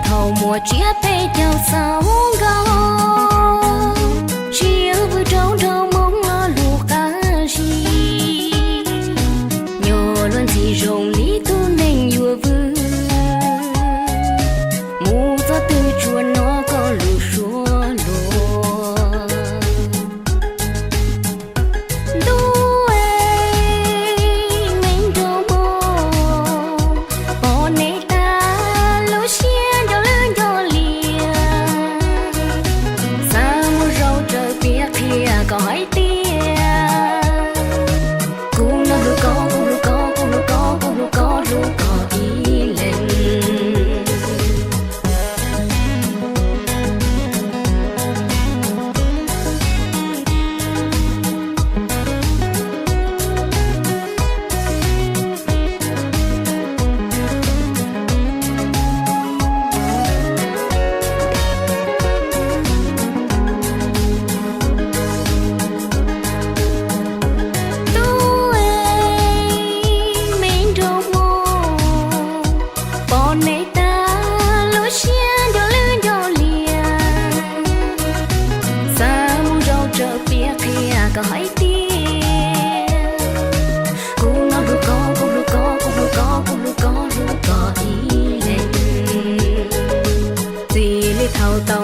Thaum muaj tsiab peb caug xaus nkaus, tsiaj vwm rau nraug Hmoob lo lus qab zib. Nyob luag ntxhi zoo li tug neeg yuav vwm, mus txog twg tsuas hnov koj lus suab luag. Ntuj es, me nraug Hmoob, pom neb tag lub siab nco lwj nco lias, xav mus zaum raws piav qhia kom hais tias, kuv nrog lus koj, kuv lus koj, kuv lus koj, kuv lus koj, hlub koj ib leeg. Ntuj es, me nraug Hmoob, pom neb tag lub siab nco lwj nco lias, xav mus zaum raws piav qhia kom hais tias, kuv nrog lus koj, kuv lus koj, kuv lus koj, kuv lus koj, hlub koj ib leeg. Txij li thaum tau